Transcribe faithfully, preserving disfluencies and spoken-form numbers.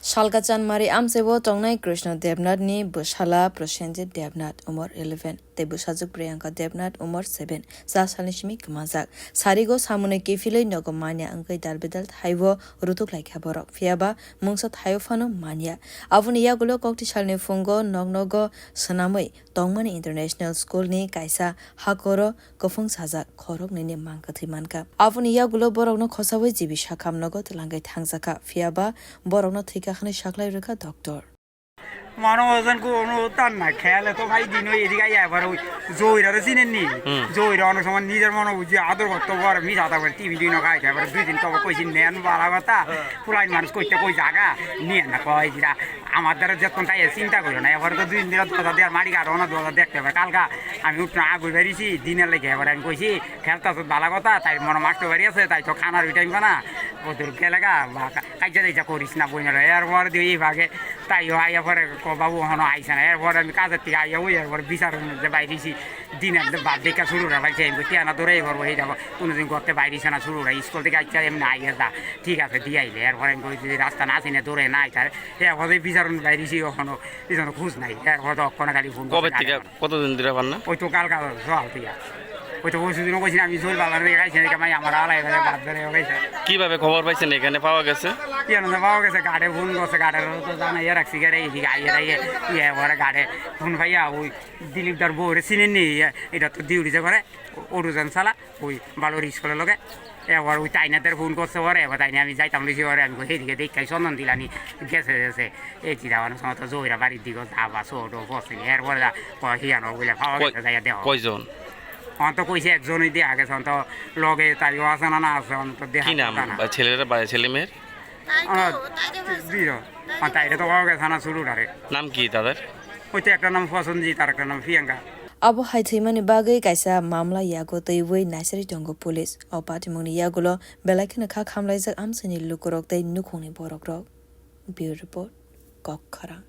Salka Chanmari amchaibo tongnai Krishna Debnath ni bwsala Prasenjit Debnath, umor eleven, tei bwsajwk Priyanka Debnath, umor seven, cha salni simi kwmajak. Sarigo samungni kiphilwi nogo manya wngwi dalbidal thaibo rutuk laikha borok, phiyaba mungsa thaio phano manya. Aboni yagulo kokti salni phungo nok nogo swnamwi tongmani International School ni kaisa hakoro kwphwng sajak khoroknwini mang kwthwi mankha. Aboni yagulo borokno khosaui G B Sakham nogo twlangwi thangjakha, phiyaba borokno thwikha hwnwi saklai rwkha doctor. Mano ojan ko ono tan na khele to bhai dino edik ai abar oi joira re sinen ni. Hmm. Joira ono soman nijer mono buji ador gotto bor mi jata bor T V dino khai abar dui din to koi sin nen bala gota. Pulai manus koi te koi jaga ni na koi jira. Amar dara jotton tai chinta goro na abar to dui din dira to der mari garo ono do dekte ba kalka ami utna agoi bari si dine lege abar ami koi si khelta to bala gota tai mono masto bari ase tai to khana rui time bana odur kelega ba kaija dai ja koris na boina re abar di bage. Tai o aiya pore ko babu hono aisa na, er pore ami kaza tiga aiya oi, er pore bisar hono je bairi si, dina de bad de ka suru ra bai se, tiana dore er pore oi jabo, kuno din gotte bairi sana suru ra, school theke acha em na aiya da, thik ase di aile, er pore koi jodi rasta na sine dore na aita, er pore bisar hono bairi si hono, bisar hono khus nai, er pore to kono kali phone Kobe tiga, koto din dira panna? Oi to kal kal so al tiga. Oi to oi sudin ko sina ami jol balar de kai sene kamai amara alai bale bad bale oi sa. কিভাবে খবর পাইছেন এখানে পাওয়া গেছে? Iya no bawa ke se gade phone ko se gade ro to jana ya raksi gare hi ga ya ye ye wara gade phone phaiya oi Dilip dar bo re sine ni ya ida to diuri je gore oru jan sala oi balo ri sole loge e wara oi taina der phone ko se wara e taina ami jaitam lisi wara ami ko he dige dei kai sonon dilani gese gese e ti dawan so to joira bari digo ta ba so do phone ni er wara ko hi ano bile phawa Koi- ke ya de ho. Koijon? Onto koise ekjon oi de age sonto loge tai o asana na asana to de কি নাম? জানা। বা ছেলেরা বা ছেলে মেয়ের? Ah, duijon. Ah, taire to oge sana suru dare. নাম কি তাদের? Oite ekta nam Phoson ji, tar ekta nam Priyanka. Abo hai thwimani bagwi kaisa mamla yago twiwi naisari tongo police. O patimungni yagulo belai kheno kha khamlaijak amchaini lukurok tei nukhungni borokrok. Bureau Report, Kok Khorang.